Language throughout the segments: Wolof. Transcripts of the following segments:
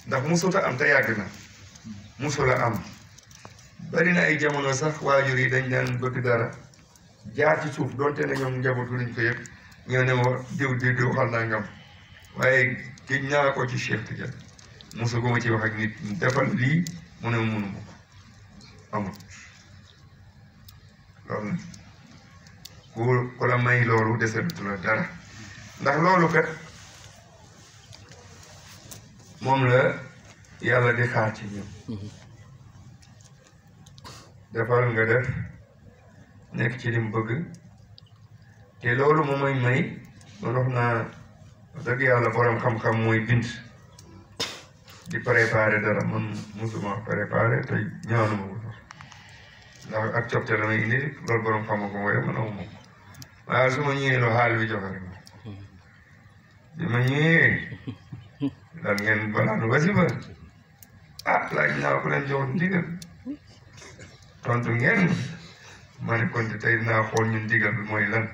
ndax musuta am te yàgg na musula am bari na ay jamono sax waajur yi dañ daan bëgg dara jaar ci suuf donte ne ñoom njabootu luñ ko yëg ñoo ne ma diw xal naa ngam waaye géej naa ko ci Cheikh Tidiane musu gu ma ci wax ak nit defal lii mu ne mënu ma ko amul loolu nag ku la may loolu desetu la dara ndax loolu kat moom la yàlla di xaar ci ñun defal nga def nekk ci lim bëgg te loolu moom mooy may man wax naa dëgg yàlla borom xam-xam mooy bind di préparer dara man musuma préparer te ñaanuma ko sax ndax ak copte la may indi loolu borom xam ko mooy man amuma ko waaye su ma ñëwee loo xaal bi joxe rek bi ma ñëwee dal ngeen banaanu ba si ba laaj naa ko leen jox ndigal tontu ngeen ma ne kon tey dinaa xool ñun ndigal bi mooy lan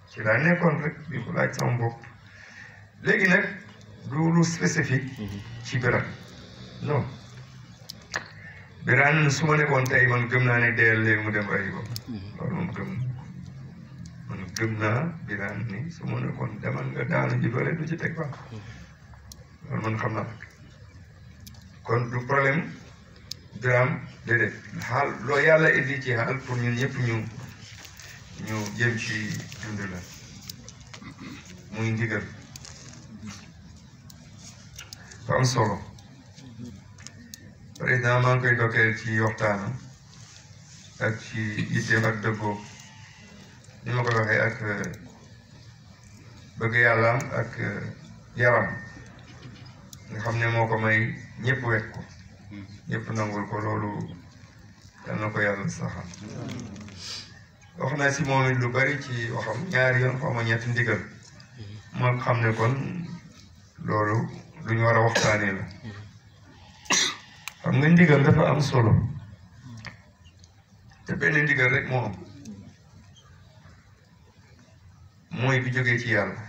ci laa nekkoon rek di ko laaj sama bopp léegi nag du lu spécifique ci Birane non Birane su ma nekkoon tey man gëm naa ne deel léegi mu dem rayi ko loolu moom gëm naa Birane ni su ma nekkoon demal nga daanu ji bële du ci teg baax loolu man xam naa kon du problème Birane déedéet xaal loo yàlla indi ci xaal pour ñun ñëpp ñu jëm ci dund la muy ndigal fa am solo président maa ngi koy dokkeel ci waxtaanam ak ci yitteem ak dëggoo ni ma ko waxee ak bëgg yàllaam ak yaram nga xam ne moo ko may ñëpp wekk ko ñëpp nangul ko loolu yal na ko yàlla saxal wax naa si moom it lu bari ci waxam ñaari yoon xaw ma ñetti ndigal moo xam ne kon loolu lu ñu war a waxtaanee la xam nga ndigal dafa am solo te benn ndigal rek moo am mooy bi jógee ci yàlla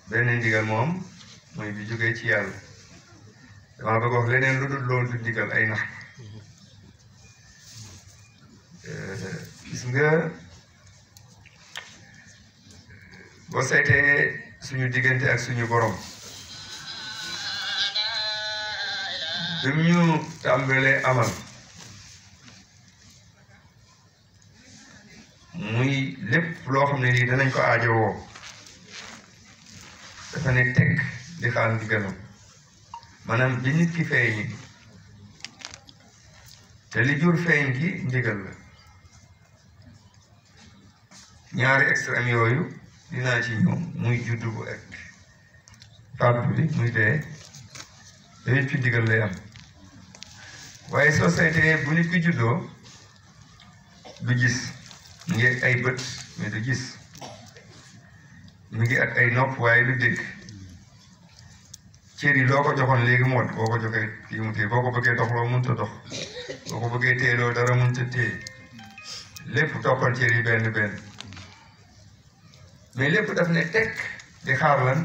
benn ndigal moo am mooy bi jógee ci yàlla damaa bëgg wax leneen lu dul loolu du ndigal ay nax gis nga boo seetee suñu diggante ak suñu borom bi ñu tàmbalee amal muy lépp loo xam ne lii danañ ko aajowoo dafa ne teg di xaar ndigalam maanaam bi nit ki feeñi te li jur feeñ gi ndigal la ñaari extrême yooyu dinaa ci ñëw muy juddu bu ek fàddu bi muy dee te nit ki ndigal lay am waaye soo seetee bu nit ki juddoo du gis mu ngi ay bët mais du gis mu ngi ak ay nopp waaye du dégg cër yi loo ko joxoon léegi moot boo ko joxee kii mu téye boo ko bëggee dox loo mënut a dox boo ko bëggee téye loo dara mënut a téye lépp toppal cër yi benn benn mais lépp daf ne tekk di xaar lan